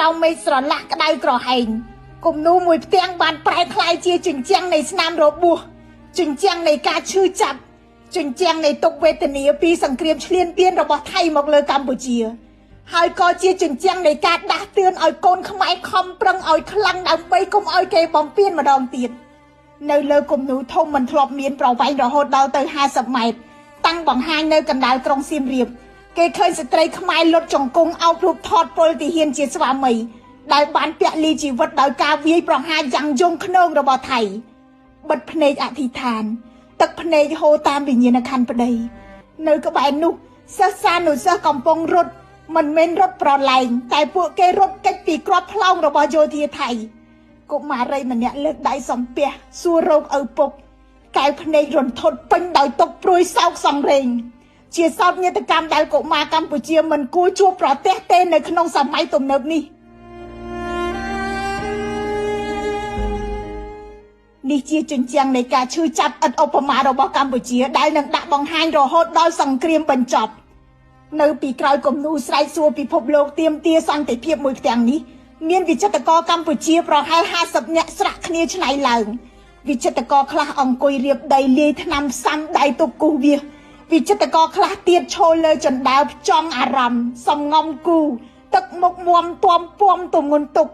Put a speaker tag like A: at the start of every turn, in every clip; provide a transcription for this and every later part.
A: ក្រោមមេឃស្រឡះក្តៅក្រហែងគំនូរមួយផ្ទាំងបានប្រែក្លាយជាជញ្ជាំងនៃស្នាមរបួសជញ្ជាំងនៃការឈឺចាប់ជញ្ជាំងនៃទុក្ខវេទនាពីសង្គ្រាមឈ្លានពានរបស់ថៃមកលើកម្ពុជាហើយក៏ជាជញ្ជាំងនៃការដាស់តឿនឲ្យកូនខ្មែរខំប្រឹងឲ្យខ្លាំងដើម្បីកុំឲ្យគេបំពានម្ដងទៀតនៅលើគំនូរធំមិនធ្លាប់មានប្រវែងរហូតដល់ទៅ50ម៉ែត្រតាំងបង្ហាញនៅកណ្ដាលក្រុងសៀមរាបគេឃើញស្ត្រីខ្មែរលុតជង្គង់អោបរូបថតពលទាហានជាស្វាមីដែលបានពលីជីវិតដោយការវាយប្រហារយ៉ាងយង់ឃ្នងរបស់ថៃបិទភ្នែកអធិដ្ឋានទឹកភ្នែកហូរតាមវិញ្ញាណក្ខន្ធប្តីនៅក្បែរនោះសិស្សានុសិស្សកំពុងរត់មិនមែនរត់ប្រឡែងតែពួកគេរត់គេចពីគ្រាប់ផ្លោងរបស់យោធាថៃកុមារីម្នាក់លើកដៃសំពះសួររោគឪពុកកែវភ្នែករន្ធត់ពេញដោយទុក្ខព្រួយសោកសង្រេងជាសោកនាដកម្មដែលកុមារកម្ពុជាមិនគួរជួបប្រទះទេនៅក្នុងសម័យទំនើបនេះនេះជាជញ្ជាំងនៃការឈឺចាប់ឥតឧបមារបស់កម្ពុជាដែលនឹងដាក់បង្ហាញរហូតដល់សង្គ្រាមបញ្ចប់នៅពីក្រោយគំនូរស្រែកសួរពិភពលោកទាមទារសន្តិភាពមួយផ្ទាំងនេះមានវិចិត្រករកម្ពុជាប្រហែល50នាក់ស្រាក់គ្នាឆ្នៃឡើងវិចិត្រករខ្លះអង្គុយរៀបដីលាយថ្នាំផ្សំដៃទប់គូសវាសវិចិត្រករខ្លះទៀតឈរលើជណ្ដើរផ្ចង់អារម្មណ៍សំងំគូទឹកមុខមុំទាំពំទម្ងន់ទុក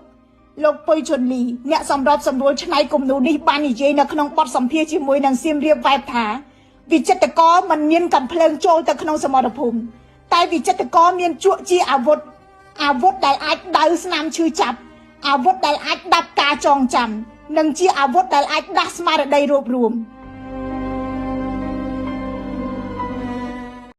A: លោកពុយជុនលីអ្នកសម្របសម្រួលឆ្នៃគំនូរនេះបាននិយាយនៅក្នុងបទសម្ភាសន៍ជាមួយនឹងសៀមរាបវ៉ែបថាវិចិត្រករមិនមានកំភ្លើងចូលទៅក្នុងសមរភូមិតែវិចិត្រករមានជក់ជាអាវុធអាវុធដែលអាចដៅស្នាមឈឺចាប់អាវុធដែលអាចដាប់ការចងចាំនិងជាអាវុធដែលអាចដាស់ស្មារតីរួបរួម